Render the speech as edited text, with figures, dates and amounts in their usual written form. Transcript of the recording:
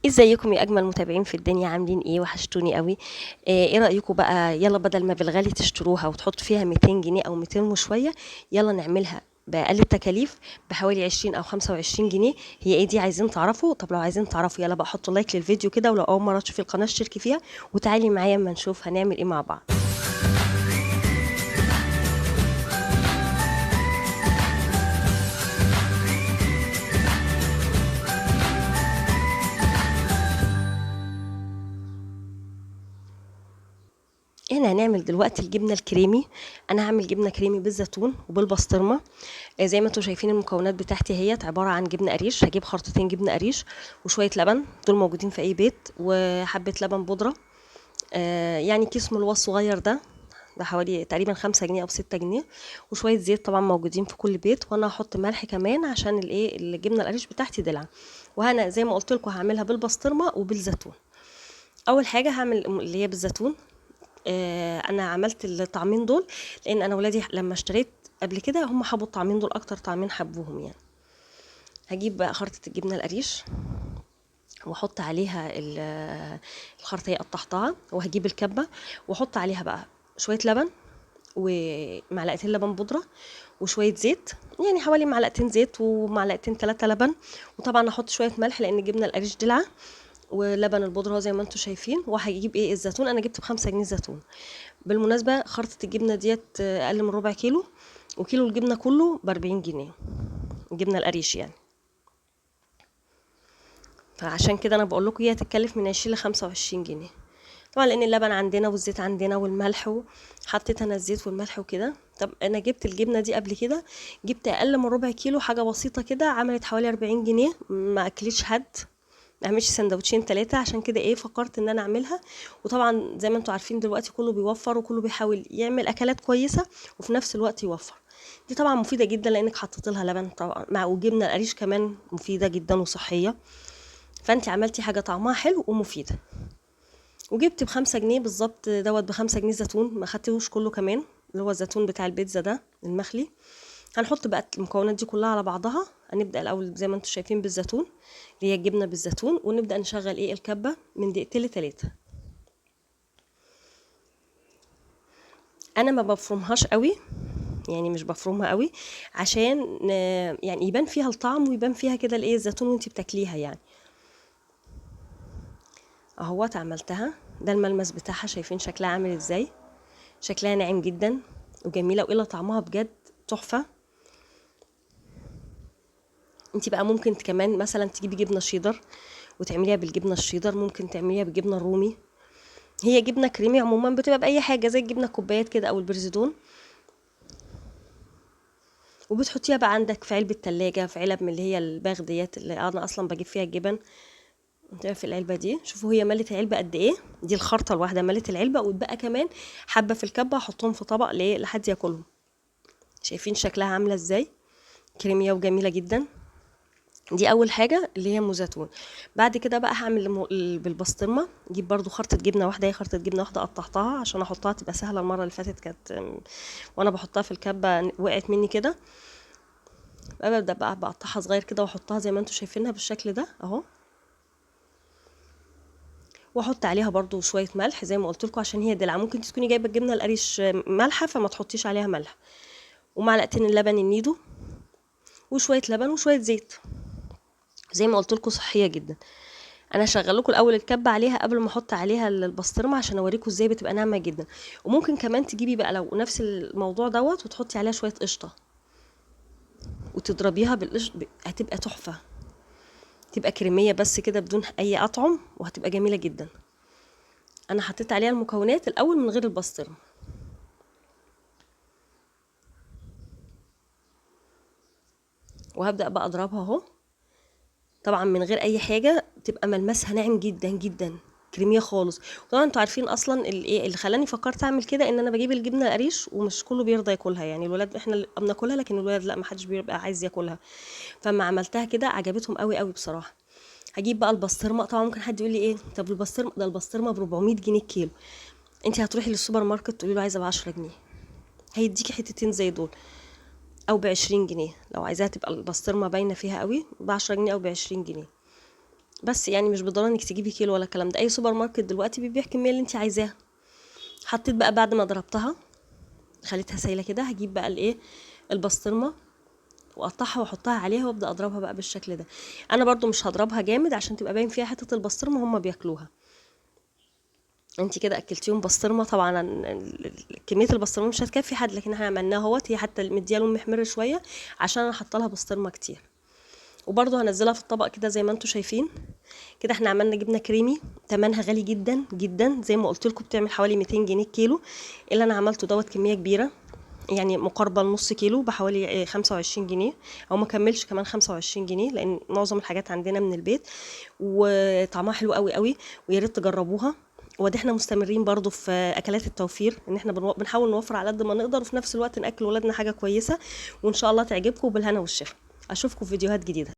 ازيكم يا اجمل متابعين في الدنيا؟ عاملين ايه؟ وحشتوني قوي. ايه رايكم بقى؟ يلا بدل ما بالغالي تشتروها وتحطوا فيها 200 جنيه او 200 وشوية، يلا نعملها باقل التكاليف بحوالي 20 او 25 جنيه. هي ايه دي؟ عايزين تعرفوا؟ طب لو عايزين تعرفوا يلا بقى حطوا like للفيديو كده، ولو اول مرة تشوفي القناة اشتركي فيها وتعالي معايا اما نشوف هنعمل ايه مع بعض. احنا هنعمل دلوقتي الجبنة الكريمي. انا هعمل جبنه كريمي بالزيتون وبالبسطرمه. زي ما انتم شايفين المكونات بتاعتي اهيت عبارة عن جبنه قريش. هجيب خرطتين جبنه قريش وشوية لبن، دول موجودين في اي بيت، وحبه لبن بودره، يعني كيس ملوى الصغير ده حوالي تقريبا 5 جنيه او 6 جنيه، وشوية زيت طبعا موجودين في كل بيت. وانا هحط ملح كمان عشان الايه الجبنة القريش بتاعتي دلع. وهنا زي ما قلت لكم هعملها بالبسطرمه وبالزيتون. اول حاجة هعمل اللي هي بالزيتون. انا عملت الطعمين دول لان انا ولادي لما اشتريت قبل كده هم حبوا الطعمين دول اكتر طعمين حبوهم يعني. هجيب بقى خرطة الجبنة القريش واحط عليها الخرطة هي قطعتها، وهجيب الكبة واحط عليها بقى شوية لبن ومعلقتين لبن بودرة وشوية زيت، يعني حوالي معلقتين زيت ومعلقتين 3 لبن، وطبعا احط شوية ملح لان الجبنة القريش دلعة، ولبن البودرة زي ما انتم شايفين. وهجيب ايه الزيتون، انا جبت ب5 جنيه زيتون. بالمناسبة خرطة الجبنة ديت اقل من ربع كيلو، وكيلو الجبنة كله ب40 جنيه الجبنة القريش يعني. فعشان كده انا بقول لكم هي هتتكلف من 20 ل 25 جنيه، طبعا لان اللبن عندنا والزيت عندنا والملح، حطيت انا الزيت والملح وكده. طب انا جبت الجبنة دي قبل كده، جبت اقل من ربع كيلو حاجة بسيطة كده، عملت حوالي 40 جنيه، ما اكلتش حد، ما اعملش سندوتشين 3. عشان كده ايه فكرت ان انا اعملها. وطبعا زي ما انتم عارفين دلوقتي كله بيوفر وكله بيحاول يعمل اكلات كويسة وفي نفس الوقت يوفر. دي طبعا مفيدة جدا لانك حطيت لها لبن طبعا مع وجبنه القريش كمان مفيدة جدا وصحية، فانت عملتي حاجة طعمها حلو ومفيدة. وجبت ب5 جنيه بالظبط دوت، ب5 جنيه زيتون، ما خدتوش كله كمان، اللي هو الزيتون بتاع البيتزا ده المخلي. هنحط بقى المكونات دي كلها على بعضها. هنبدا الاول زي ما انتم شايفين بالزيتون اللي هي الجبنة بالزيتون، ونبدا نشغل ايه الكبه من دقيقتين ل3. انا ما بفرمهاش قوي، يعني مش بفرمها قوي عشان يعني يبان فيها الطعم ويبان فيها كده الايه الزيتون وانت بتاكليها يعني. اهوت عملتها، ده الملمس بتاعها، شايفين شكلها عامل ازاي؟ شكلها ناعم جدا وجميلة، والا طعمها بجد تحفة. انت بقى ممكن كمان مثلا تجيبي جبنه شيدر وتعمليها بالجبنه الشيدر، ممكن تعمليها بالجبنه الرومي. هي جبنه كريمي عموما بتبقى باي حاجة زي الجبنة الكوبايات كده او البرزيدون، وبتحطيها بقى عندك في علبة تلاجة، في علب من اللي هي الباغ ديت اللي انا اصلا بجيب فيها الجبن. في العلبة دي شوفوا هي ملت العلبة قد ايه، دي الخرطة الواحدة ملت العلبة، واتبقى كمان حبه في الكبه هحطهم في طبق ليه لحد ياكلهم. شايفين شكلها عامله ازاي؟ كريميه وجميلة جدا. دي اول حاجة اللي هي ام زيتون. بعد كده بقى هعمل بالبسطرمه. جيب برضو خرطه جبنه واحدة، هي خرطه جبنه واحدة قطعتها عشان احطها تبقى سهلة. المرة اللي فاتت كانت وانا بحطها في الكبه وقعت مني كده. ببدا بقى بقطعها صغير كده واحطها زي ما انتم شايفينها بالشكل ده اهو، واحط عليها برضو شوية ملح زي ما قلت لكم عشان هي دلع. ممكن تكوني جايبه الجبنة القريش مالحة فما تحطيش عليها ملح، ومعلقتين اللبن النيدو وشوية لبن وشوية زيت. زي ما قلت لكم صحية جدا. انا هشغل لكم الاول الكبه عليها قبل ما احط عليها البسطرمه عشان اوريكم ازاي بتبقى ناعمة جدا. وممكن كمان تجيبي بقى لو نفس الموضوع دوت وتحطي عليها شوية قشطه وتضربيها بالقشطه، هتبقى تحفة، تبقى كريميه بس كده بدون اي اطعم، وهتبقى جميلة جدا. انا حطيت عليها المكونات الاول من غير البسطرمه. وهبدا بقى اضربها اهو، طبعا من غير اي حاجة، تبقى ملمسها ناعم جدا جدا، كريميه خالص. وطبعا انتوا عارفين اصلا الايه اللي خلاني فكرت اعمل كده، ان انا بجيب الجبنة القريش ومش كله بيرضى ياكلها، يعني الولاد احنا اللي بناكلها لكن الولاد لا، ما حدش بيبقى عايز ياكلها. فما عملتها كده عجبتهم قوي قوي بصراحة. هجيب بقى البسطرمه. طبعا ممكن حد يقول لي ايه، طب البسطرمه ده البسطرمه ب 400 جنيه الكيلو. انت هتروحي للسوبر ماركت تقولي له عايزه ب 10 جنيه، هيديكي حتتين زي دول، او ب 20 جنيه لو عايزاها تبقى البسطرمه باينة فيها قوي، ب 10 جنيه او ب 20 جنيه. بس يعني مش بالضرورة انك تجيبي كيلو ولا الكلام ده، اي سوبر ماركت دلوقتي بيبيع الكمية اللي انت عايزاها. حطيت بقى بعد ما ضربتها خليتها سايله كده، هجيب بقى الايه البسطرمه واقطعها واحطها عليها وابدا اضربها بقى بالشكل ده. انا برضو مش هضربها جامد عشان تبقى باين فيها حتة البسطرمه، هما بياكلوها. انت كده اكلتيهم بسطرمه، طبعا كمية البسطرمه مش هتكفي حد، لكن احنا عملناها اهوت، هي حتى مديها لون محمر شوية عشان انا حاطه لها بسطرمه كتير. وبرضو هنزلها في الطبق كده زي ما انتم شايفين كده. احنا عملنا جبنه كريمي تمنها غالي جدا جدا زي ما قلت لكم، بتعمل حوالي 200 جنيه الكيلو. اللي انا عملته دوت كمية كبيرة، يعني مقاربة لنص كيلو بحوالي 25 جنيه، او ما كملش كمان 25 جنيه، لان معظم الحاجات عندنا من البيت، وطعمها حلو قوي قوي، ويا ريت تجربوها. وادي احنا مستمرين برضو في اكلات التوفير، ان احنا بنحاول نوفر على قد ما نقدر، وفي نفس الوقت ناكل ولادنا حاجة كويسة، وان شاء الله تعجبكم، وبالهنا والشفا. اشوفكم في فيديوهات جديدة.